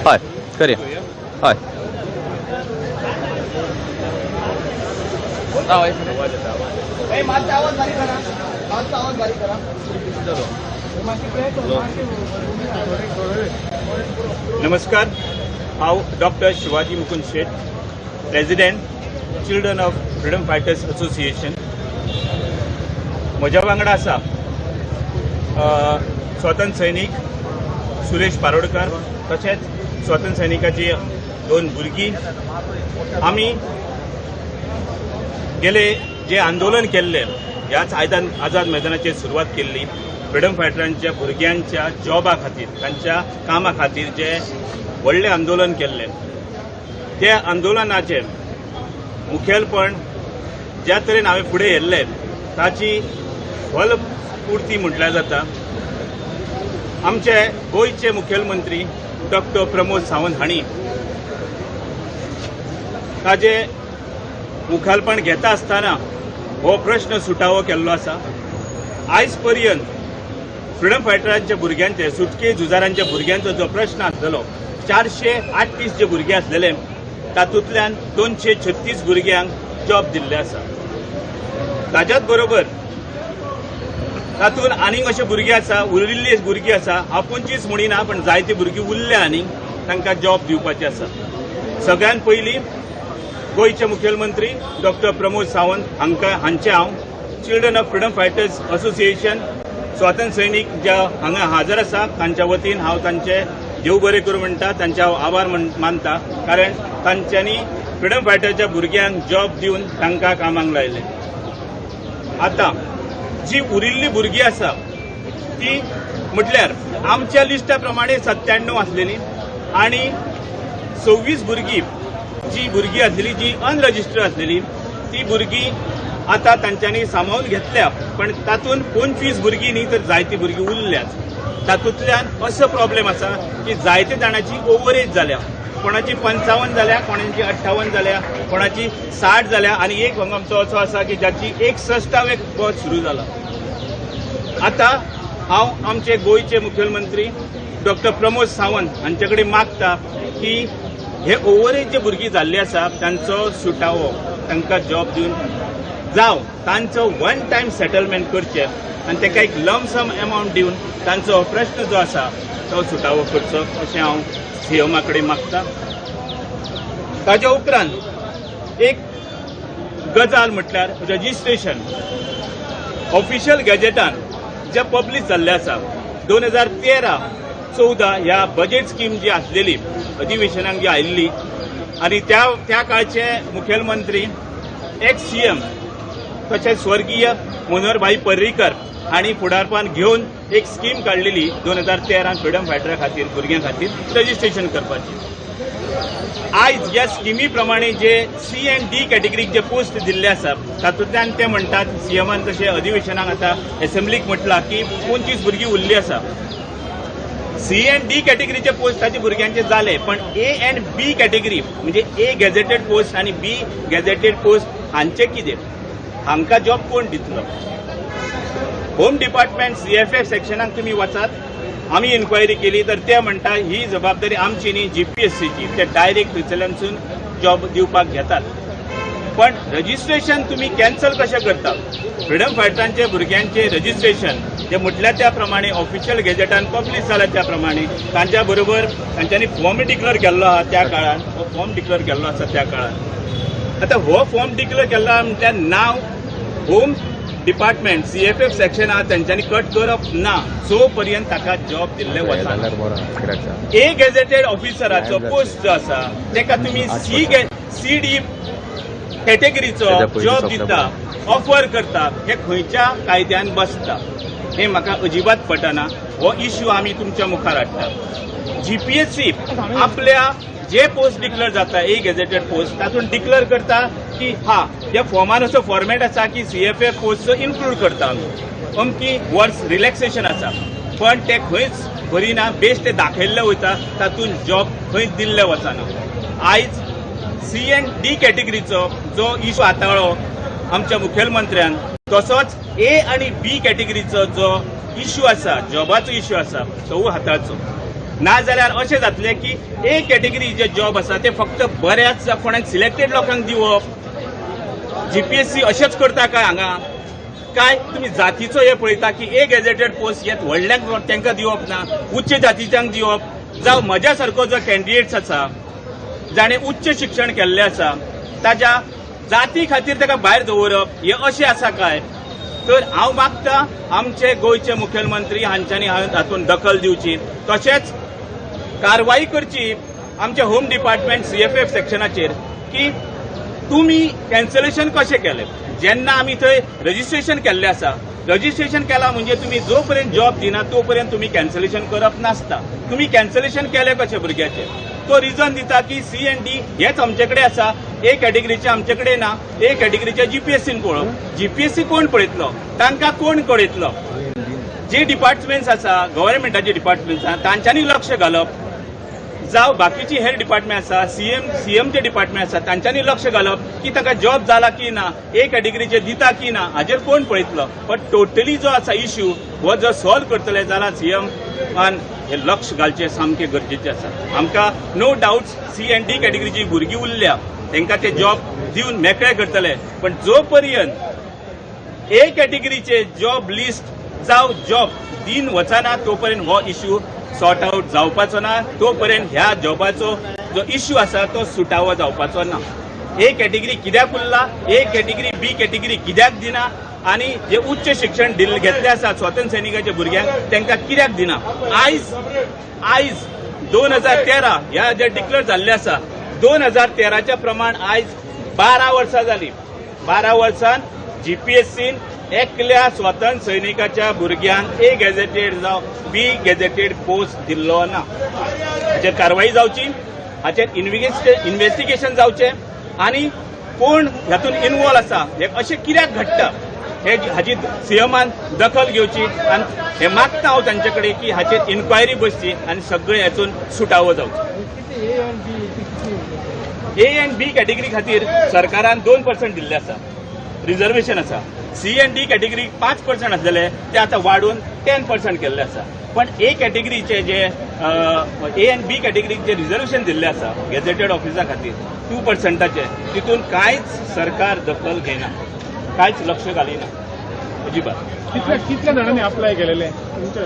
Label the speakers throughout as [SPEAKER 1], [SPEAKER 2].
[SPEAKER 1] हय, करया. हय.
[SPEAKER 2] नमस्कार. हांव doctor Shivaji Mukund Shet, president, Children of Freedom Fighters Association. म्हज्या वांगडा आसा स्वातंत्र्य सैनीक सुरेश पारोडकर, तशेंच स्वातंत्र्य सैनिकाची दोन भुरगीं. आमी गेले जे आंदोलन केल्लें, ह्याच आयदान आझाद मैदानाचेर सुरवात केल्ली, फ्रिडम फायटरांच्या भुरग्यांच्या जॉबा खातीर, तांच्या कामा खातीर जे व्हडलें आंदोलन केल्लें, त्या आंदोलनाचें मुखेलपण ज्या तरेन हांवें फुडें येल्लें, ताची फलपुर्ती म्हटल्यार जाता. आमचे गोंयचे मुखेलमंत्री डॉक्टर प्रमोद सावंत हांणी ताजे मुखालपण घेता आसतना हो प्रश्न सुटावो केल्लो आसा. आयज पर्यंत फ्रिडम फायटरांच्या भुरग्यांचे, सुटके झुजारांच्या भुरग्यांचो जो प्रश्न आसलेलो, 438 जे भुरगे आसलेले, तातूंतल्यान 236 भुरग्यांक जॉब दिल्ले आसा. ताच्याच बरोबर तातूंत आनीक अशे भुरगे आसा, उरिल्ली भुरगीं आसा. हांव 25 म्हणिना, पण जायती भुरगीं उरल्या आनीक, तांकां जॉब दिवपाचे आसा. सगळ्यात पयलीं गोंयचे मुखेलमंत्री डॉक्टर प्रमोद सावंत हांकां, हांचे हांव Children of Freedom Fighters Association, स्वातंत्र्य सैनीक ज्या हांगा हाजर आसा, तांच्या वतीन हांव तांचे देव बरें करूं म्हणटा, तांचे हांव आभार मानता, कारण तांच्यांनी फ्रिडम फायटरच्या भुरग्यांक जॉब दिवन तांकां कामाक लायले. आतां जी उरिल्ली भुरगीं आसा, ती म्हटल्यार आमच्या लिस्टा प्रमाणे 97 आसलेली आनी 26 भुरगीं, जी भुरगीं आसलेली, जी अनरजिस्टर्ड आसलेली, ती भुरगीं आतां तांच्यांनी सामावून घेतल्या. पण तातूंत 25 भुरगीं न्ही तर जायतीं भुरगीं उरल्यात. तातूंतल्यान असो प्रॉब्लेम आसा की जायते जाणांची ओवरेज जाल्या. कोणाची 55 जाल्या, कोणाची 58 जाल्या, कोणाची 60 जाल्या आनी एक हांगा आमचो असो आसा की जाची 61वें वर्स सुरू जाला. आतां हांव आमचे गोंयचे मुखेलमंत्री डॉक्टर प्रमोद सावंत हांचे कडेन मागता की हे ओवरेज जे भुरगीं जाल्ली आसा, तांचो सुटावो, तांकां जॉब दिवन जावं तांचो वन टायम सेटलमेंट करचें आनी ताका एक लमसम एमावंट दिवन तांचो हो प्रश्न जो आसा तो सुटावो करचो, अशें हांव सीएमा कडेन मागता. ताच्या उपरांत एक गजाल म्हटल्यार रजिस्ट्रेशन. ऑफिशियल गॅजेटान जे पब्लीश जाल्ले आसा, 2013-14 ह्या बजेट स्कीम जी आसलेली, अधिवेशनाक जी आयिल्ली आनी त्या त्या काळचे मुखेलमंत्री, एक्स सीएम, तशेंच स्वर्गीय मनोहरभाई पर्रीकर हांणी फुडारपण घेवन एक स्कीम काडलेली 2013 फ्रिडम फायटरा खातीर, भुरग्यां खातीर रजिस्ट्रेशन करपाची. आयज ह्या स्किमी प्रमाणे जे सी अँड डी कॅटेगरीक जे पोस्ट दिल्ले आसा, तातूंतल्यान ते म्हणटात, सीएमान तशें अधिवेशनाक आतां एसेंब्लीक म्हटलां की 25 भुरगीं उरली आसा. सी अँड डी कॅटेगरीचे पोस्ट ताचे भुरग्यांचे जाले, पण ए अँड बी कॅटेगरी, म्हणजे ए गॅझेटेड पोस्ट आनी बी गॅझेटेड पोस्ट, हांचे कितें? हांकां जॉब कोण दितलो? होम डिपार्टमेंट सीएफएफ सेक्शनाक तुमी वचात. आमी इन्क्वायरी केली तर ते म्हणटा, ही जबाबदारी आमची न्ही, जीपीएससीची. ते डायरेक्ट थंयसरल्यानसून जॉब दिवपाक घेतात. पण रजिस्ट्रेशन तुमी कॅन्सल कशें करता? फ्रिडम फायटरांचे भुरग्यांचे रजिस्ट्रेशन जे म्हटल्या त्या प्रमाणे ऑफिशियल गॅजेटान पब्लीश जाला, त्या प्रमाणे तांच्या बरोबर तांच्यांनी फॉर्म डिक्लेअर केल्लो आहा. त्या काळान हो फॉर्म डिक्लेअर केल्लो आसा. त्या काळान आतां हो फॉर्म डिक्लेअर केल्लो म्हटल्यार नाव होम डिपार्टमेंट सीएफएफ सेक्शन आहा, तेंच्यांनी कट करप ना, जो पर्यंत ताका जॉब दिल्ले वचना.
[SPEAKER 1] जाल्यार बरो कित्याक
[SPEAKER 2] ए गॅझेटेड ऑफिसराचो पोस्ट जो आसा, तेका तुमी सी सी डी कॅटेगरीचो
[SPEAKER 1] तेज्या पयलीं
[SPEAKER 2] जॉब
[SPEAKER 1] सोंपला.
[SPEAKER 2] दिता, ऑफर करता, हे खंयच्या कायद्यान बसता, हे म्हाका अजिबात पटना. हो इश्यू आमी तुमच्या मुखार हाडटा. जीपीएससी आपल्या जे पोस्ट डिक्लेअर जाता, ए गॅझेटेड पोस्ट, तातूंत डिक्लेअर करता की हा, ह्या फॉर्मान असो फॉर्मेट आसा की सीएफएफ पोस्ट इन्क्लूड करता आमी, अमकी वर्स रिलॅक्सेशन आसा, पण ते खंयच भरिना. बेश्टे दाखयल्ले वयता, तातूंत जॉब खंयच दिल्ले वचना. आयज सी अँड डी कॅटेगरीचो जो इशू हाताळ्ळो आमच्या मुखेलमंत्र्यान, तसोच ए आनी बी कॅटेगरीचो जो इश्यू आसा, जॉबाचो इश्यू आसा, तो हाताळचो. नाजाल्यार अशें जातलें की ए कॅटेगरी जे जॉब आसा ते फक्त बऱ्याच कोणाक सिलेक्टेड लोकांक दिवप. जीपीएससी अशेंच करता काय हांगा? काय तुमी जातीचो हे पळयता की ए गॅझेटेड पोस्ट येत व्हडल्यांक तांकां दिवप ना, उच्च जातीच्यांक दिवप? जावं म्हज्या सारको जो कॅन्डिडेट्स आसा, जाणें उच्च शिक्षण केल्लें आसा, ताज्या जाती खातीर ताका भायर दवरप, हें अशें आसा काय? तर हांव मागता, आमचे गोंयचे मुखेलमंत्री हांच्यांनी हातूंत दखल दिवची, तशेंच कारवाई करची आमच्या होम डिपार्टमेंट सीएफएफ सेक्शनाचेर की तुमी कॅन्सलेशन कशें केलें जेन्ना आमी थंय रजिस्ट्रेशन केल्लें आसा. रजिस्ट्रेशन केलां म्हणजे तुमी जो पर्यंत जॉब दिना तो पर्यंत तुमी कॅन्सलेशन करप नासता. तुमी कॅन्सलेशन केलें कशें भुरग्याचें? तो रिजन दिता की सी एन डी हेच आमचे कडेन आसा, ए कॅटेगरीचे आमचे कडेन ना. ए कॅटेगरीचे जीपीएससीन पळोवप. जीपीएससी कोण पळयतलो? तांकां कोण कळयतलो? जे डिपार्टमेंट्स आसा, गव्हर्मेंटाचे डिपार्टमेंट्स आसा, तांच्यांनी लक्ष घालप, जावं बाकीची हेर डिपार्टमेंट आसा, सीएमचे डिपार्टमेंट आसा, तांच्यांनी लक्ष घालप की ताका जॉब जाला की ना, ए कॅटेगरीचे दिता की ना, हाजेर कोण पळयतलो? बट टोटली जो आसा इश्यू हो जर सॉल्व करतले जाल्यार सीएम हे लक्ष घालचें सामकें गरजेचें आसा आमकां. No doubt, C and D कॅटेगरीची भुरगीं उरल्या तांकां ते जॉब दिवन मेकळे करतले, पण जो पर्यंत ए कॅटेगरीचे जॉब लिस्ट जावं जॉब दिन वचना तो पर्यंत हो इश्यू सॉर्ट आउट जावपाचो ना. तो पर्यंत ह्या जॉबाचो जो इश्यू आसा तो सुटावो जावपाचो ना. ए कॅटेगरी कित्याक उरला, ए कॅटेगरी बी कॅटेगरी कित्याक दिना आनी जे उच्च शिक्षण दिल्ले घेतले आसा स्वतंत्र सैनिकाच्या भुरग्यांक तांकां कित्याक दिना? आयज 2013 ह्या जे डिक्लेअर जाल्ले आसा, 2013च्या प्रमाण आयज 12 वर्सां जाली. 12 वर्सान जीपीएससीन एकल्या स्वतंत्र सैनिकाच्या भुरग्यांक ए गॅझेटेड जावं बी गॅझेटेड पोस्ट दिल्लो ना. हाचेर कारवाई जावची, हाचेर इन्व्हेस्टिगेशन जावचें आनी कोण हातून इन्वॉल्व आसा, हे अशें कित्याक घडटा हे हाची सीएमान दखल घेवची. आनी हे मागता हांव तांचे कडेन की हाचेर इन्क्वायरी बसची आनी सगळें हातून सुटावो जावचो. ए अँड बी कॅटेगरी खातीर सरकारान 2% दिल्ले आसा, रिझर्वेशन आसा. सी अँड डी कॅटेगरी 5% आसलेले, ते आतां वाडून 10% केल्ले आसा. पण ए कॅटेगरीचे जे, A and B कॅटेगरीक J reservation दिल्ले आसा गॅझेटेड ऑफिसा खातीर 2%चे, तितून कांयच सरकार दखल घेना, कांयच लक्ष घालिना अजिबात.
[SPEAKER 3] कितल्या कितल्या जाणांनी अप्लाय केलेले तुमच्या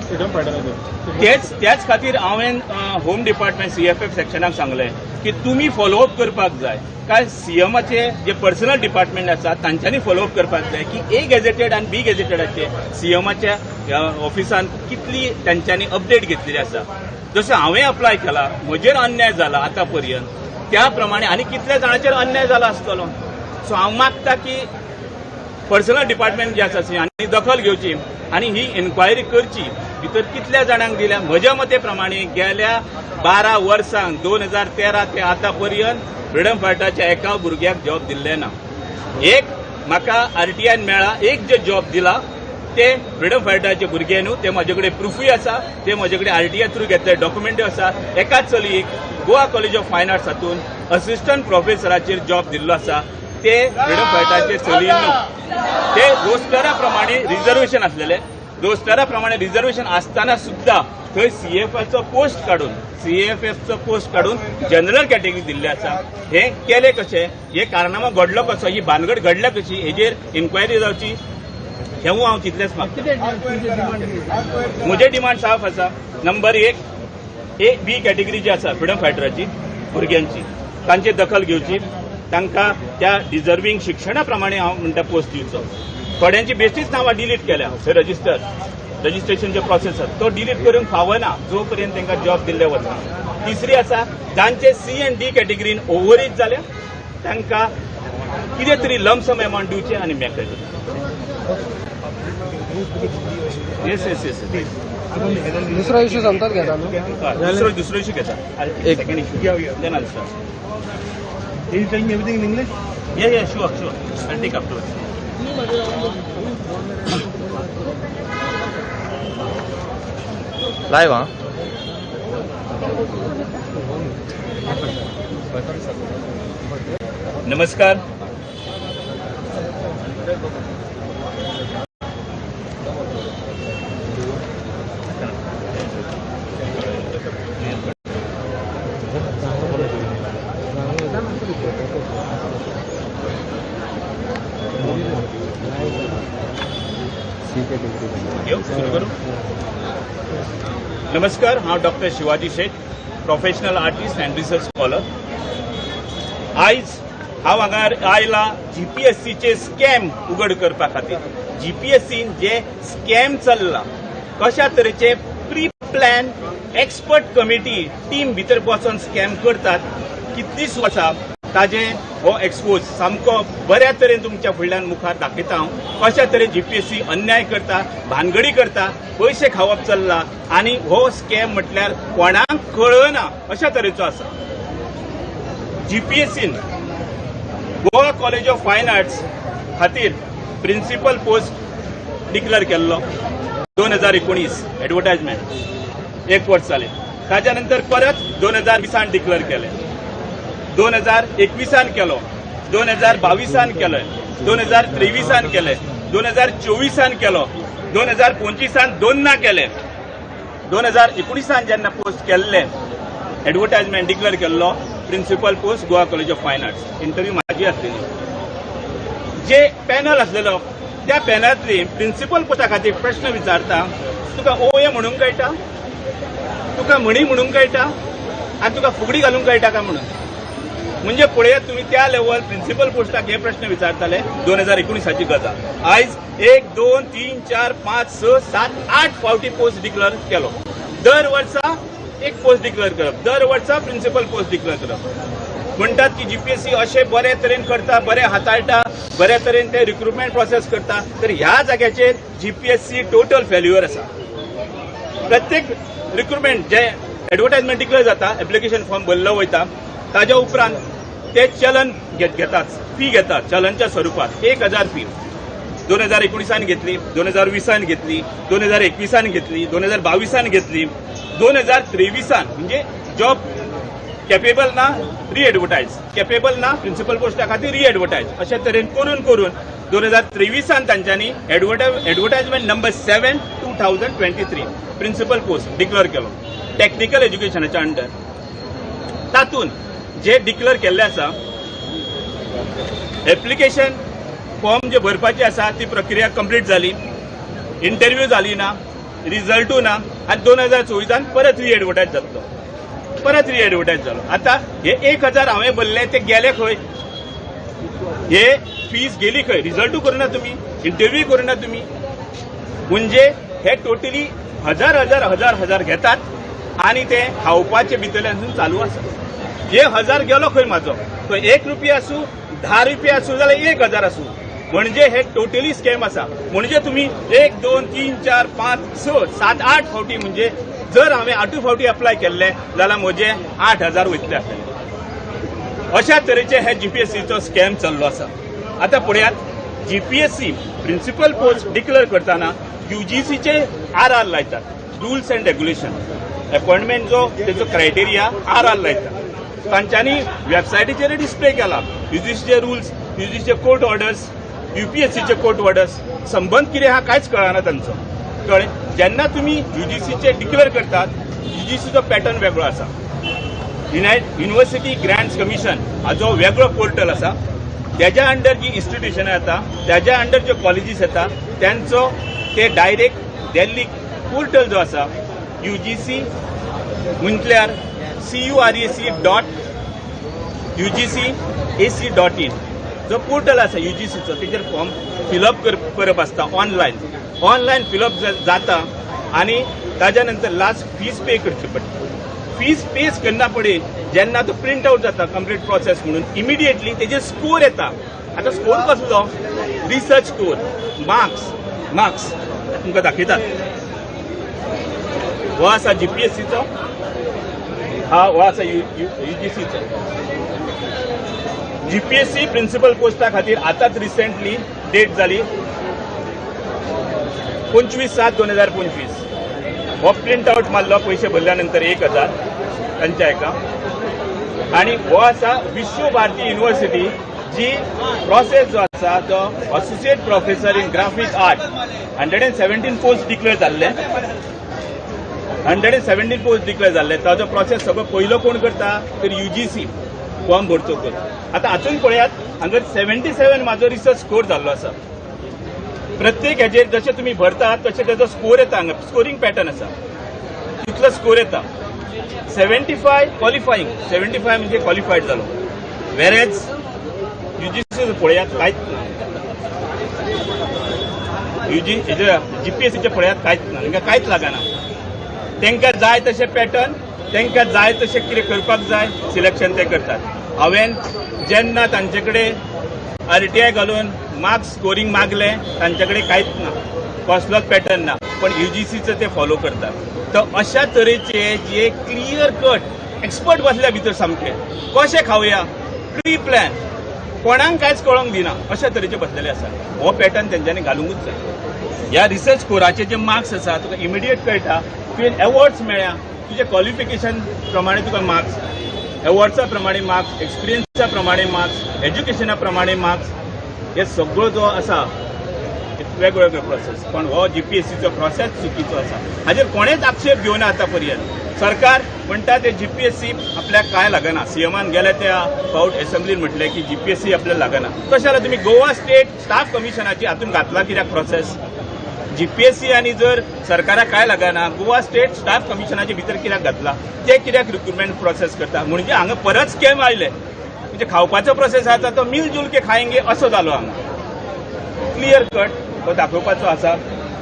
[SPEAKER 3] फ्रिडम फायटराचे?
[SPEAKER 2] तेच त्याच खातीर हांवें होम डिपार्टमेंट सीएफएफ सेक्शनाक सांगलें की तुमी फॉलोअप करपाक जाय, काय सीएमाचे जे पर्सनल डिपार्टमेंट आसा तांच्यांनी फॉलोअप करपाक जाय की ए गॅझेटेड आनी बी गॅझेटेडाचे सीएमाच्या ऑफिसान कितली तांच्यांनी अपडेट घेतलेली आसा. जसो हांवें अप्लाय केला, म्हजेर अन्याय जाला आतां पर्यंत, त्या प्रमाणे आनी कितल्या जाणांचेर अन्याय जाला आसतलो. सो हांव मागता की पर्सनल डिपार्टमेंट जे आसा आनी दखल घेवची आनी ही इन्क्वायरी करची, भितर कितल्या जाणांक दिल्या. म्हज्या मते प्रमाणे गेल्या 12 वर्सांक, 2013 ते आतां पर्यंत फ्रिडम फायटराच्या एका भुरग्याक जॉब दिल्ले ना. एक म्हाका आरटीआयन मेळ्ळा, एक जे जॉब दिला ते फ्रिडम फायटराचे भुरगे न्हू, ते म्हजे कडेन प्रुफूय आसा, ते म्हजे कडेन आरटीआय थ्रू घेतले डॉक्युमेंटूय आसा. एका चलयेक Goa college of fine arts हातून असिस्टंट प्रोफेसराचेर जॉब दिल्लो आसा. ते फ्रिडम फायटराचे चलये न्हू, ते रोस्टरा प्रमाणे रिझर्वेशन आसलेले. रोस्टरा प्रमाणे रिझर्वेशन आसतना सुद्दां थंय सीएफएचो पोस्ट काडून, सीएफएफचो पोस्ट काडून जनरल कॅटेगरी दिल्ले आसा. हे केले कशे? हे कारनामा घडलो कसो? ही भानगड घडल्या कशी? हेजेर इन्क्वायरी जावची, हेवूय हांव तितलेंच मागता. म्हजे डिमांड साफ आसा. नंबर एक, ए बी कॅटेगरी जी आसा फ्रिडम फायटराची भुरग्यांची, तांची दखल घेवची, तांकां त्या डिझर्विंग शिक्षणा प्रमाणे हांव म्हणटा पोस्ट दिवचो. थोड्यांची बेश्टीच नांवां डिलीट केल्या थंय. रजिस्ट्रेशनचे प्रोसेस आसा तो डिलीट करूंक फावना जो पर्यंत तांकां जॉब दिल्ले वतना. तिसरी आसा, जांचे सी एंड डी कॅटेगरीन ओवरेज जाल्या तांकां कितें तरी लमसम अमावंट दिवचें आनी मेकळे करचें. येस.
[SPEAKER 4] दुसरा इश्यू सांगतात घेता न्हू?
[SPEAKER 2] दुसरो इश्यू घेता.
[SPEAKER 1] एक.
[SPEAKER 2] Second issue, then I'll start.
[SPEAKER 3] Is telling everything in English?
[SPEAKER 2] Yeah, sure. I'll take afterwards.
[SPEAKER 1] Live हा.
[SPEAKER 2] नमस्कार. येवं सुरू करूं. नमस्कार, हांव doctor Shivaji Shet, professional artist and research scholar. आयज हांव हांगा आयला जीपीएससीचे स्कॅम उगड करपा खातीर. जीपीएससीन जे स्कॅम चल्ला, कशा तरेचे pre plan expert committee team भितर बसोन स्कॅम करतात कितलींच वर्सां, ताजे हो एक्सपोज सामको बऱ्या तरेन तुमच्या फुडल्यान मुखार दाखयता हांव, कशा तरेन जीपीएससी अन्याय करता, भानगडी करता, पयशे खावप चल्ला आनी हो स्कॅम म्हटल्यार कोणाक कळना अशा तरेचो आसा. जीपीएससीन Goa college of fine arts खातीर प्रिन्सिपल पोस्ट डिक्लेअर केल्लो 2019. एडवर्टायजमेंट एक वर्स जालें. ताच्या नंतर परत 2020ान डिक्लेअर केलें, 2021ान केलो, 2022ान केलें, 2023ान केलें, 2024ान केलो, 2025ान दोनदा केले. 2019ान जेन्ना पोस्ट केल्ले, एडवर्टायजमेंट डिक्लेअर केल्लो principal post, Goa college of fine arts, interview म्हाजी आसलेली. जे पॅनल आसलेलो त्या पॅनलांतली प्रिन्सिपल पोस्टा खातीर प्रश्न विचारता, तुका ओये म्हणूंक कळटा, तुका म्हणी म्हणूंक कळटा आनी तुका फुगडी घालूंक कळटा काय म्हणून. म्हणजे पळयात तुमी, त्या लेवल प्रिन्सिपल पोस्टाक हे प्रश्न विचारताले. 2019ाची गजाल. आयज एक, दोन, तीन, चार, पांच, स, सात, आठ फावटी पोस्ट डिक्लेअर केलो. दर वर्सा एक पोस्ट डिक्लेअर करप, दर वर्सा प्रिन्सिपल पोस्ट डिक्लेअर करप. म्हणटात की जीपीएससी अशें बरे तरेन करता, बरे हाताळटा, बऱ्या तरेन ते रिक्रुटमेंट प्रोसेस करता, तर ह्या जाग्याचेर जीपीएससी टोटल फेल्युअर आसा. प्रत्येक रिक्रुटमेंट जे एडवर्टायजमेंट डिक्लेअर जाता, एप्लिकेशन फॉर्म भरलो वयता, ताज्या उपरांत ते चलन घेतात, फी घेतात चलनच्या स्वरुपात. 1000 फी 2019ान घेतली, 2020ान घेतली, 2021ान घेतली, 2022ान घेतली, 2023ान. म्हणजे जॉब कॅपेबल ना, रिएडवर्टायज, कॅपेबल ना, प्रिन्सिपल पोस्टा खातीर रिएडवर्टायज. अशे तरेन करून करून 2023ान तांच्यांनी advertisement number 7 2023 principal post declare केलो टॅक्निकल एज्युकेशनाच्या अंडर. तातूंत जे डिक्लेअर केल्ले आसा, एप्लिकेशन फॉर्म जे भरपाचे आसा ती प्रक्रिया कंप्लीट जाली, इंटरव्यू जाली ना, रिजल्टू ना आनी 2024ान परत रिएडवर्टायज जातलो. परत रिएडवर्टायज जालो. आतां हे 1000 हांवें भरले ते गेले खंय? हे फीस गेली खंय? रिजल्टू करुना तुमी, इंटरव्यू करुना तुमी. म्हणजे हे टोटली हजार हजार हजार हजार घेतात आनी ते खावपाचे भितरल्यान चालू आसा. हे हजार गेलो खंय म्हाजो? तो 1 रुपया आसूं, 10 रुपया आसूं, जाल्यार 1000 आसूं, म्हणजे हे टोटली स्कॅम आसा. म्हणजे तुमी एक, दोन, तीन, चार, पांच, स, सात, आठ फावटी, म्हणजे जर हांवें आठूय फावटी अप्लाय केल्ले जाल्यार म्हजे 8000 वयतले आसले. अशा तरेचे हे जीपीएससीचो स्कॅम चल्लो आसा. आतां पळयात, जीपीएससी प्रिन्सिपल पोस्ट डिक्लेअर करतना युजीसीचे आर आर लायतात, रुल्स अँड रेग्युलेशन. अपॉइंटमेंट जो तेचो क्रायटेरिया आर आर लायतात. तांच्यांनी वेबसायटीचेर डिस्प्ले केला युजीसीचे रुल्स, युजीसीचे कोर्ट ऑर्डर्स, युपीएससीचे कोर्ट ऑर्डर्स. संबंद कितें आहा कांयच कळना तांचो. कळ्ळें? जेन्ना तुमी युजीसीचे डिक्लेअर करतात, युजीसीचो पॅटर्न वेगळो आसा. युनिव्हर्सिटी ग्रँट्स कमिशन हाजो वेगळो पोर्टल आसा. त्याच्या अंडर जी इन्स्टिट्युशनां येता, त्याच्या अंडर ज्यो कॉलेजीस येता, त्यांचो ते डायरेक्ट दिल्ली पोर्टल जो आसा, युजीसी म्हटल्यार curac.ugc ac.in जो पोर्टल आसा युजीसीचो, तेजेर फॉर्म फिलअप करप आसता ऑनलायन. ऑनलायन फिलअप जाता आनी ताज्या नंतर लास्ट फीस पे करची पडटा. फीस पे करना पडे जेन्ना तो प्रिंट आउट जाता कंप्लीट प्रोसेस म्हणून, इमिडिएटली तेजेर स्कोर येता. आतां स्कोर कसलो? Research score, marks. मार्क्स तुमकां दाखयतात. हो आसा जीपीएससीचो, हा हो आसा युजीसीचो. जीपीएससी प्रिन्सिपल पोस्टा खातीर आतांच रिसेंटली डेट जाली 25/7/2025. हो प्रिंट आउट मारलो पयशे भरल्या नंतर 1000 तांच्या हेका. आनी हो आसा विश्व भारती युनिव्हर्सिटी जी प्रोसेस जो आसा तो associate professor in graphic art, 117 post declare जाल्ले, 117 पोस्ट डिक्लेअर जाल्ले. ताजो प्रोसेस सगळो पयलो कोण करता तर युजीसी फॉर्म भरचो कर. आतां हातून पळयात, हांगा 77 म्हाजो रिसर्च स्कोर जाल्लो आसा. प्रत्येक हेजेर जशें तुमी भरतात तशें तेजो स्कोर येता. हांगा स्कोरींग पॅटर्न आसा, तितलो स्कोर येता. 75 क्वॉलिफाईंग, 75 म्हणजे क्वॉलिफायड जालो. वेरेज युजीसी पळयात कांयच ना, युजी जीपीएससीचे पळयात कांयच ना, तांकां कांयच लागना. तांकां जाय तशें पॅटर्न, तांकां जाय तशें कितें करपाक जाय सिलेक्शन ते करतात. हांवें जेन्ना तांचे कडेन आरटीआय घालून मार्क्स स्कोरींग मागलें, तांचे कडेन कांयच ना, कसलोच पॅटर्न ना, पण युजीसीचो ते फॉलो करतात. तर अशा तरेचे जे क्लियर कट एक्सपर्ट बसल्या भितर सामके कशें खावया प्री प्लॅन, कोणाक कांयच कळोंक दिना अशा तरेचे बसलेले आसा. हो पॅटर्न तेंच्यांनी घालूंकूच जाय. ह्या रिसर्च स्कोराचे जे मार्क्स आसा तुका इमिडिएट कळटा, तुवें एवॉर्ड्स मेळ्ळ्या, तुजे क्वॉलिफिकेशन प्रमाणे तुका मार्क्स, एवॉर्ड्सा प्रमाणे मार्क्स, एक्सपिरियन्सा प्रमाणे मार्क्स, एज्युकेशना प्रमाणे मार्क्स, हे सगळो जो आसा वेगवेगळो प्रोसेस. पण हो जीपीएससीचो प्रोसेस चुकीचो आसा. हाजेर कोणेच आक्षेप घेवना आतां पर्यंत. सरकार म्हणटा ते जीपीएससी आपल्याक कांय लागना. सीएमान गेले त्या फावट एसेंब्लीन म्हटलें की जीपीएससी आपल्याक लागना. तशें जाल्यार तुमी गोवा स्टेट स्टाफ कमिशनाची हातून घातला कित्याक प्रोसेस? जीपीएससी आनी जर सरकाराक कांय लागना, गोवा स्टेट स्टाफ कमिशनाचे भितर कित्याक घातला? ते कित्याक रिक्रुटमेंट प्रोसेस करता? म्हणजे हांगा परत स्कॅम आयले. म्हणजे खावपाचो प्रोसेस आसा तो मिलजुल के खाएंगे असो जालो. हांगा क्लियर कट हो दाखोवपाचो आसा.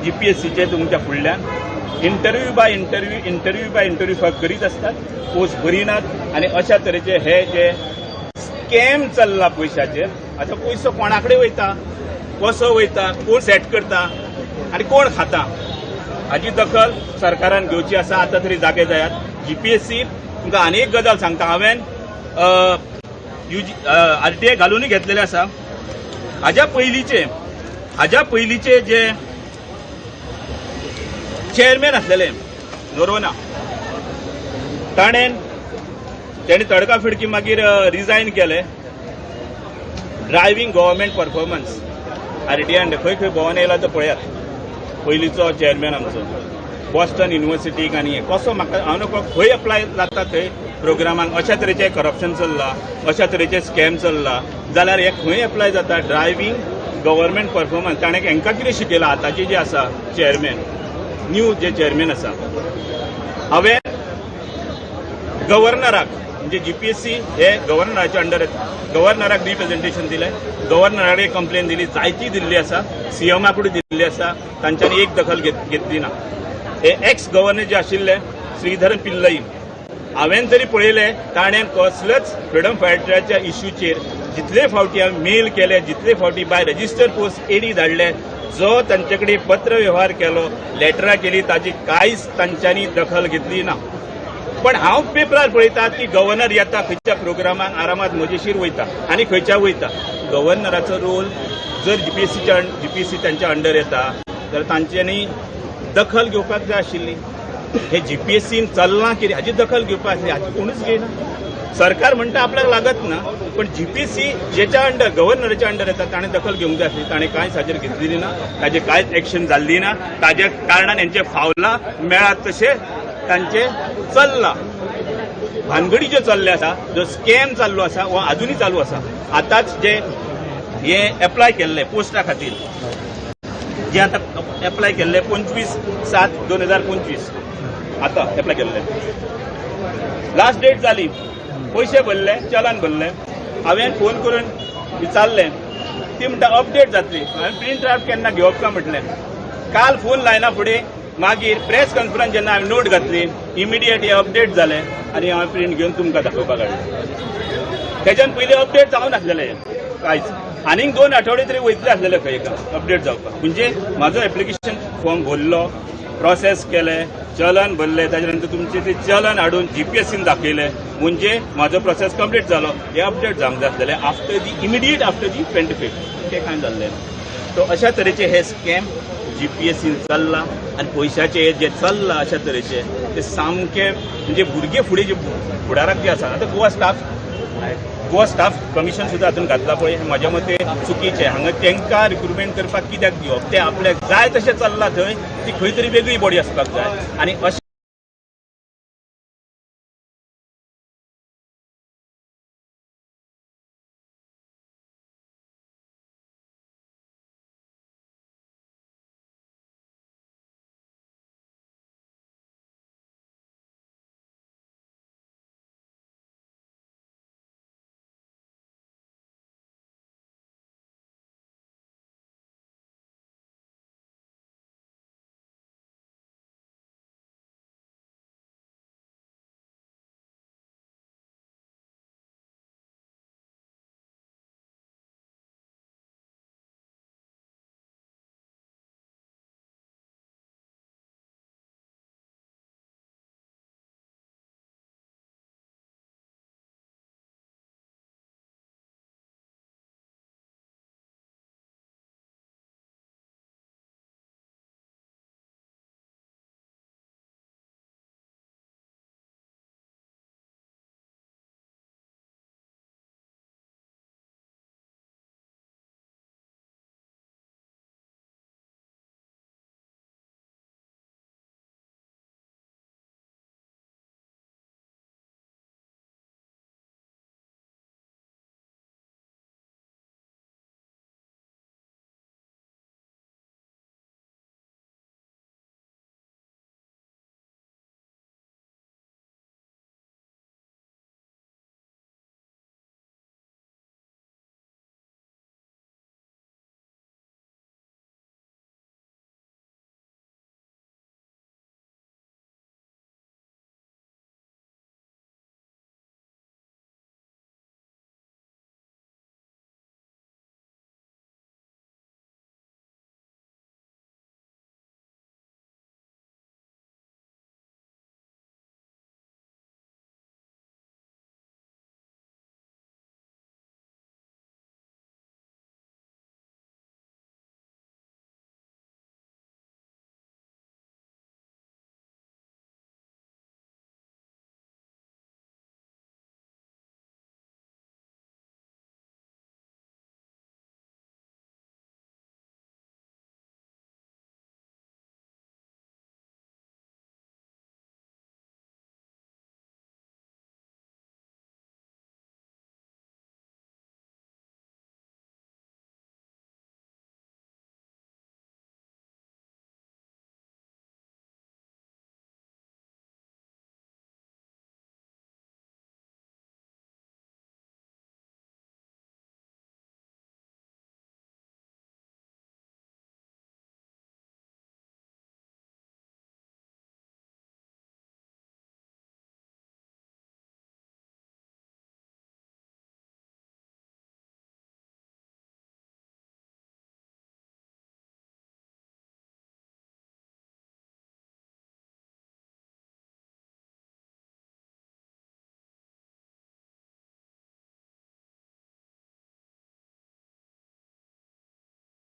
[SPEAKER 2] जीपीएससीचे तुमच्या फुडल्यान interview by interview, interview by interview फक्त करीत आसतात, पोस्ट भरिनात. आनी अशा तरेचे हे जे स्कॅम चल्ला पयशाचेर, आतां पयसो कोणा कडेन वयता, कसो वयता, कोण सेट करता आनी कोण खाता, हाजी दखल सरकारान घेवची आसा. आतां तरी जागे जायात. जीपीएससी तुमकां आनी एक गजाल सांगता. हांवें युजी आरटीआय घालूनय घेतलेले आसा. हाज्या पयलींचे जे चेअरमॅन आसलेले नोरोना, ताणें तेणी तडका फिडकी मागीर रिजायन केले. ड्रायव्हींग गव्हर्मेंट परफॉर्मन्स आरटीआय खंय खंय भोंवन येयला तो पळयात. पयलींचो चेअरमॅन आमचो बॉस्टन युनिवर्सिटीक आनी हें कसो म्हाका हांव नको खंय अप्लाय जाता थंय प्रोग्रामाक. अशा तरेचें करप्शन चल्लां, अशा तरेचे स्कॅम चल्ला जाल्यार हे खंय अप्लाय जाता? ड्रायव्हींग गव्हर्मेंट परफॉर्मन्स ताणें हांकां कितें शिकयलां? आतांचे जे आसा चेअरमॅन, न्यू जे चेअरमॅन आसा, हांवें गव्हर्नराक, म्हणजे जीपीएससी हे गव्हर्नराच्या अंडर येता, गव्हर्नराक रिप्रेझेंटेशन दिलें, गव्हर्नरा कडेन कंप्लेन दिली, जायती दिल्ली आसा, सीएमा कडेन दिल्ली आसा. तांच्यांनी एक दखल घेतली ना. हे एक्स गव्हर्नर जे आशिल्ले श्रीधरन पिल्लई, हांवें तरी पळयलें ताणें कसलेच फ्रिडम फायटराच्या इश्यूचेर जितले फावटी हांवें मेल केले, जितले फावटी बाय रजिस्टर पोस्ट एडी धाडले, जो तांचे कडेन पत्र व्यवहार केलो, लेटरां केली, ताजी कांयच तांच्यांनी दखल घेतली ना. पण हांव पेपरार पळयता की गव्हर्नर येता खंयच्या प्रोग्रामाक, आरामात मजेशीर वयता आनी खंयच्या वयता. गव्हर्नराचो रोल जर जीपीएससीच्या, जीपीएससी तांच्या अंडर येता जाल्यार तांच्यांनी दखल घेवपाक जाय आशिल्ली. हे जीपीएससीन चल्लां कितें हाची दखल घेवपाक आसली, हाची कोणूच घेयना. सरकार म्हणटा आपल्याक लागत ना, पण जीपीएससी जेच्या अंडर, गव्हर्नराच्या अंडर येता, ताणें दखल घेवंक जाय आसली. ताणें कांयच हाजेर घेतलेली ना, ताजेर कांयच एक्शन जाल्ली ना. ताज्या कारणान हेंचे फावलां मेळात तशें तांचे चल्लां. भानगडी ज्यो चल्ले आसा, जो स्कॅम चाललो आसा, हो अजुनूय चालू आसा. आतांच जे हे एप्लाय केल्ले पोस्टा खातीर, जे आतां एप्लाय केल्ले 25/7/2025 आतां एप्लाय केल्ले, लास्ट डेट जाली, पयशे भरले, चलन भरले. हांवें फोन करून विचारलें, ती म्हणटा अपडेट जातली. हांवें प्रिंट आउट केन्ना घेवप काय म्हटलें. काल फोन लायना फुडें मागीर प्रेस कॉन्फरन्स जेन्ना हांवें नोट घातली, इमिडिएट हे अपडेट जालें आनी हांवें प्रिंट घेवन तुमकां दाखोवपाक हाडलें. तेच्यान पयलीं अपडेट जावं नासलेलें कांयच. आनीक 2 आठवडे तरी वयतले आसलेले खंय एका अपडेट जावपाक. म्हणजे म्हाजो एप्लिकेशन फॉर्म भरलो, प्रोसेस केले, चलन भरले, ताच्या नंतर तुमचे ते चलन हाडून जीपीएससीन दाखयले, म्हणजे म्हाजो प्रोसेस कंप्लीट जालो. हे अपडेट जावंक जाय आसलेले after the immediate after the 25th. ते कांय जाल्लें ना. सो अशा तरेचे हे स्कॅम जीपीएससीन चल्ला आनी पयशाचे हे जे चल्ला अशा तरेचे ते सामके म्हणजे भुरगे फुडें जे फुडाराक जे आसा. आतां गोवा स्टाफ कमिशन सुद्दां हातून घातला पळय, हें म्हाज्या मते चुकीचें. हांगा तांकां रिक्रुटमेंट करपाक कित्याक दिवप? ते आपल्याक जाय तशें चल्लां थंय, ती खंय तरी वेगळी बॉडी आसपाक जाय आनी अशें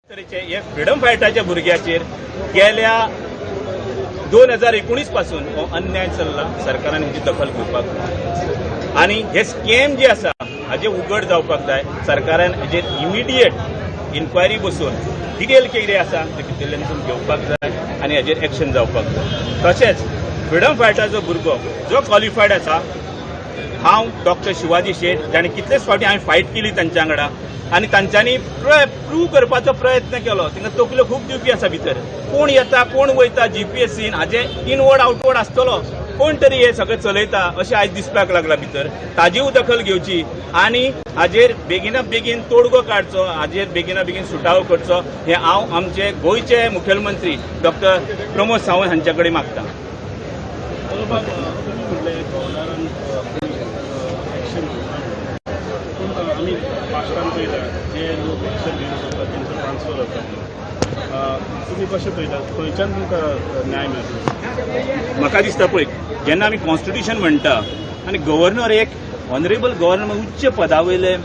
[SPEAKER 2] तरेचे हे फ्रिडम फायटराच्या भुरग्याचेर गेल्या 2019 पासून हो अन्याय चल्ला. सरकारान हेची दखल घेवपाक जाय आनी हे स्कॅम जे आसा हाजे उगड जावपाक जाय. सरकारान हेजेर इमिडिएट इन्क्वायरी बसून डिटेल कितें आसा ते भितरल्यान घेवपाक जाय आनी हेजेर एक्शन जावपाक जाय. तशेंच फ्रिडम फायटराचो भुरगो जो क्वॉलिफायड आसा, हांव डॉक्टर शिवाजी शेट, जाणें कितलेच फावटी हांवें फायट केली तांच्या वांगडा आनी तांच्यांनी प्रूव करपाचो प्रयत्न केलो. तांकां तकल्यो खूब दिवपी आसा भितर. कोण येता, कोण वयता जीपीएससीन, हाजे इनवर्ड आउटवर्ड आसतलो. कोण तरी हे सगळें चलयता अशें आयज दिसपाक लागला भितर. ताजीय दखल घेवची आनी हाजेर बेगिना बेगीन तोडगो काडचो, हाजेर बेगिना बेगीन सुटावो करचो, हें हांव आमचे गोंयचे मुखेलमंत्री डॉक्टर प्रमोद सावंत हांचे कडेन मागता.
[SPEAKER 3] तुमी म्हणलें गव्हर्नरान एक्शन घेवना, पूण आमी पास्टान पळयता, जे लोक एक्शन घेवंक सोदता तेंचो ट्रान्सफर जाता. तुमी कशें पळयता, खंयच्यान तुमकां न्याय मेळटलो?
[SPEAKER 2] म्हाका दिसता पळय, जेन्ना आमी कॉन्स्टिट्युशन म्हणटा आनी गव्हर्नर एक ऑनरेबल गव्हर्नर, उच्च पदा वयले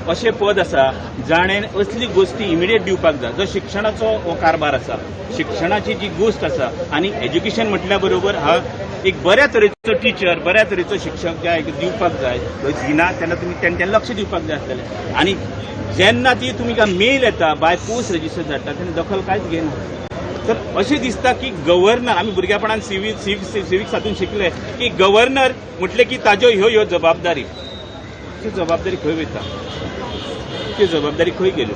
[SPEAKER 2] अशें पद आसा जाणें असली गोश्टी इमिडिएट दिवपाक जाय. जो शिक्षणाचो हो कारभार आसा, शिक्षणाची जी गोश्ट आसा आनी एज्युकेशन म्हटल्या बरोबर हा एक बऱ्या तरेचो टिचर, बऱ्या तरेचो शिक्षक ज्या एक दिवपाक जाय, थंय दिना तेन्ना तुमी तेंच्यांनी लक्ष दिवपाक जाय आसतलें. आनी जेन्ना ती तुमी मेल येता, बाय पोस्ट रजिस्टर धाडटा, तेन्ना दखल कांयच घेना. तर अशें दिसता की गव्हर्नर, आमी भुरगेपणान सिविक्स हातून शिकले की गव्हर्नर म्हटलें की ताज्यो ह्यो ह्यो जबाबदारी. ती जबाबदारी खंय वयता? ती जबाबदारी खंय गेली?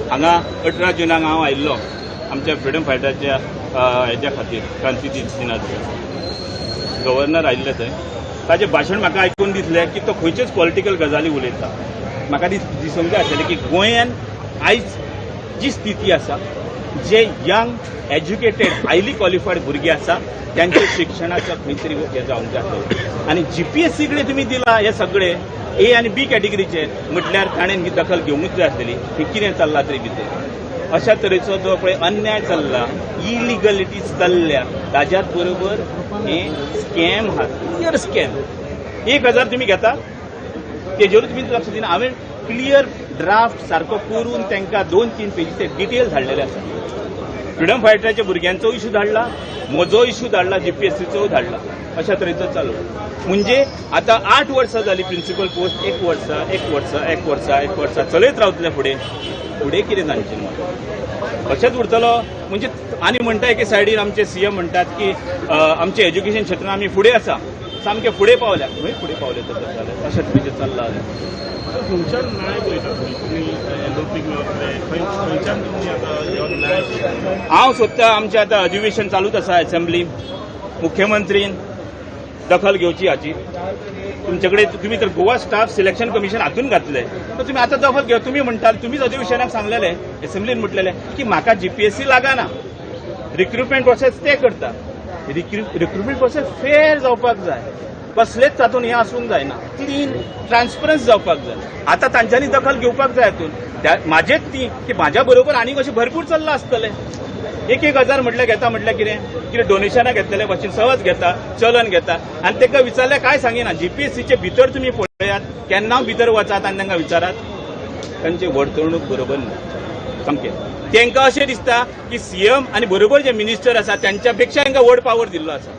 [SPEAKER 2] हांगा 18 जुनाक हांव आयिल्लो आमच्या फ्रिडम फायटराच्या हेज्या खातीर, क्रांती दिनाचेर. गव्हर्नर आयिल्ले थंय. ताजें भाशण म्हाका आयकून दिसलें की तो खंयच्योच पॉलिटिकल गजाली उलयता. म्हाका दिसूंक जाय आसलें की गोंयान आयज जी स्थिती आसा, जे यंग एज्युकेटेड हायली क्वॉलिफायड भुरगे आसा, त्यांच्या शिक्षणाचो खंय तरी हें जावंक जाय आसलें. आनी जीपीएससी कडेन तुमी दिला हे सगळे ए आनी बी कॅटेगरीचे म्हटल्यार ताणें ही दखल घेवंकूच जाय आसलेली की कितें चल्लां तरी भितर. अशा तरेचो जो पळय अन्याय चल्ला, इलिगलिटीज चल्ल्या, ताज्याच बरोबर हे स्कॅम आहा, क्लियर स्कॅम. 1000 तुमी घेता, तेजेरूच तुमी लक्ष दिना. हांवें क्लियर ड्राफ्ट सारको करून तांकां दोन तीन पेजीचे डिटेल धाडलेले आसा. फ्रिडम फायटराच्या भुरग्यांचो इशू धाडला, म्हजो इशू धाडला, जीपीएससीचो धाडला. अशा तरेचो चालू. म्हणजे आतां 8 वर्सां जाली प्रिन्सिपल पोस्ट. एक वर्सा, एक वर्सा, एक वर्सा, एक वर्सा चलयत रावतले. फुडें फुडें कितें तांचें मत अशेंच उरतलो? म्हणजे आनी म्हणटा, एके सायडीन आमचे सीएम म्हणटात की आमचे एज्युकेशन क्षेत्रान आमी फुडें आसा, सामके फुडें पावल्या. खंय फुडें पावले तर जाल्यार अशें तरेचें चल्लां जाल्यार?
[SPEAKER 3] सो खंयच्यान न्याय पळयता तुमी? तुमी एलओपीक वतले, खंय खंयच्यान तुमी आतां ह्यो न्याय सोदता?
[SPEAKER 2] हांव सोदता, आमचें आतां अधिवेशन चालूच आसा असेंब्ली, मुख्यमंत्रीन दखल घेवची हाची. तुमचे कडेन, तुमी तर गोवा स्टाफ सिलेक्शन कमिशन हातून घातले, तर तुमी आतां दखल घेव. तुमी म्हणटाले, तुमीच अधिवेशनाक सांगलेले, असेंब्लीन म्हटलेले की म्हाका जीपीएससी लागना, रिक्रुटमेंट प्रोसेस ते करता. रिक्रुटमेंट प्रोसेस फेर जावपाक जाय, कसलेच तातूंत हें आसूंक जायना, क्लीन ट्रान्सपरन्स जावपाक जाय. आतां तांच्यांनी दखल घेवपाक जाय हातूंत. म्हाजेच ती की म्हाज्या बरोबर आनीक अशें भरपूर चल्लां आसतलें. एक एक हजार म्हटल्यार घेता म्हटल्यार कितें कितें डोनेशनां घेतलेले भशेन सहज घेता, चलन घेता. आनी ताका विचारल्यार काय सांगिना. जीपीएससीचे भितर तुमी पळयात, केन्ना भितर वचात आनी तांकां विचारात, तांची वर्तणूक बरोबर न्हय सामकें. तांकां अशें दिसता की सीएम आनी बरोबर जे मिनिस्टर आसा तांच्या पेक्षा तांकां व्हड पावर दिल्लो आसा.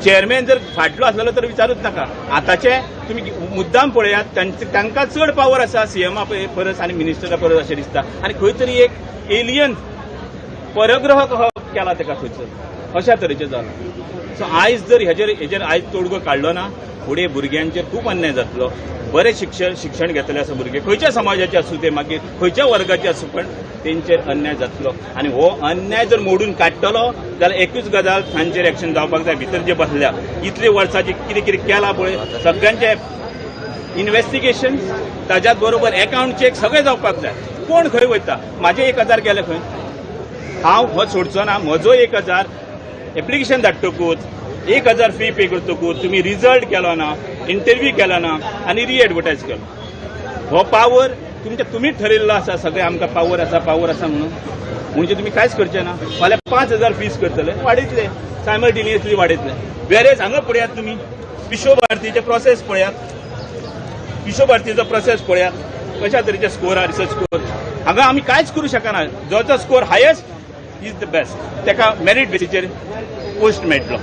[SPEAKER 2] चेअरमॅन जर फाटलो आसलेलो तर विचारूच नाका. आतांचे तुमी मुद्दाम पळयात, तांकां चड पावर आसा सीएमा परस आनी मिनिस्टरा परस अशें दिसता. आनी खंय तरी एक एलियन परग्रह कहो केला ताका खंयसर, अशा तरेचें जालां. सो आयज जर हेजेर आयज तोडगो काडलो ना, फुडें भुरग्यांचेर खूब अन्याय जातलो. बरें शिक्षण शिक्षण घेतले आसा भुरगे, खंयच्या समाजाचे आसूं ते, मागीर खंयच्या वर्गाचे आसूं, पण तेंचेर अन्याय जातलो. आनी हो अन्याय जर मोडून काडटलो जाल्यार एकूच गजाल, तांचेर एक्शन जावपाक जाय. भितर जे बसल्या इतले वर्सांची कितें कितें केलां पळय, सगळ्यांचे इन्व्हेस्टिगेशन, ताज्याच बरोबर एकाउंट चेक सगळें जावपाक जाय. कोण खंय वयता? म्हाजे 1000 गेले खंय? हांव हो सोडचो ना. म्हजो 1000 एप्लिकेशन धाडटकूच, 1000 फी पे करतकूच, तुमी रिजल्ट केलो ना, इंटरव्यू केलो ना आनी रिएडवर्टायज केलो. हो पावर तुमच्या तुमीच ठरयल्लो आसा. सगळे आमकां पावर आसा, पावर आसा म्हणून म्हणजे तुमी कांयच करचे ना. फाल्यां 5000 फीस करतले, वाडयतले, सायमल्टेनियसली वाडयतले. वेरेज हांगा पळयात तुमी, विश्व भारतीचे प्रोसेस पळयात, विश्व भारतीचो प्रोसेस पळयात. कशा तरेचे स्कोर आहा, रिसर्च स्कोर. हांगा आमी कांयच करूं शकना. जो score highest is the best, ताका मेरीट बेसीचेर पोस्ट मेळटलो.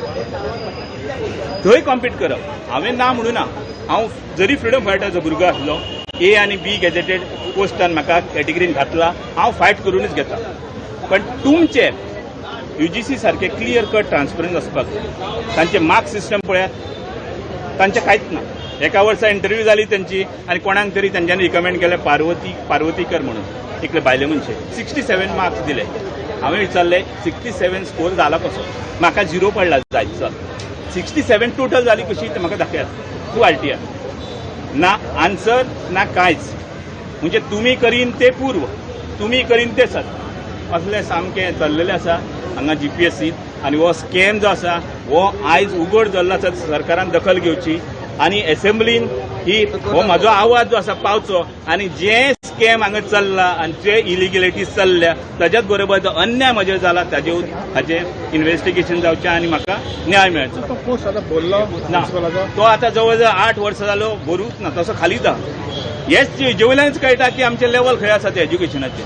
[SPEAKER 2] थंय कॉम्पीट करप. हांवें ना म्हणूं ना, हांव जरी फ्रिडम फायटरचो भुरगो आसलो, ए आनी बी गॅजेटेड पोस्टान म्हाका कॅटेगरीन घातला, हांव फायट करूनच घेता. पण तुमचे यूजीसी सारखे क्लियर कट ट्रान्सपरंट आसपाक जाय. तांचे मार्क सिस्टम पळयात, तांचें कांयच ना. एका वर्सा इंटरव्यू जाली तेंची आनी कोणाक तरी तेंच्यांनी रिकमेंड केलें, पार्वती पार्वतीकर म्हणून एकले बायले मनशे, 67 मार्क्स दिले. हांवें विचारलें, 67 स्कोर जाला कसो? म्हाका झिरो पडला जायत. 67 टोटल जाली कशी ते म्हाका दाखयात. तूं आरटीआय ना, आन्सर ना, कांयच. म्हणजे तुमी करीन ते पूर्व, तुमी करीन ते सत, असलें सामकें चल्लेलें आसा हांगा जीपीएससीत. आनी हो स्कॅम जो आसा हो आयज उगड जाल्लो आसा. सरकारान दखल घेवची आनी एसेंब्लीन ही हो म्हाजो आवाज जो आसा पावचो आनी जे स्कॅम हांगा चल्ला आनी जे इलिगलिटीज चल्ल्या, ताज्याच बरोबर जो अन्याय म्हजेर जाला ताजे हाजें इन्व्हेस्टिगेशन जावचें आनी म्हाका न्याय मेळचो.
[SPEAKER 3] तो पोस्ट आता बोललो
[SPEAKER 2] ना.
[SPEAKER 3] प्रिन्सिपलाचो?
[SPEAKER 2] तो आता जवळ जवळ 8 वर्सां जालो भरूच ना, तसो खालीच आहा. हेच जेवल्यानच कळटा की आमचें लेवल खंय आसा तें एज्युकेशनाचें.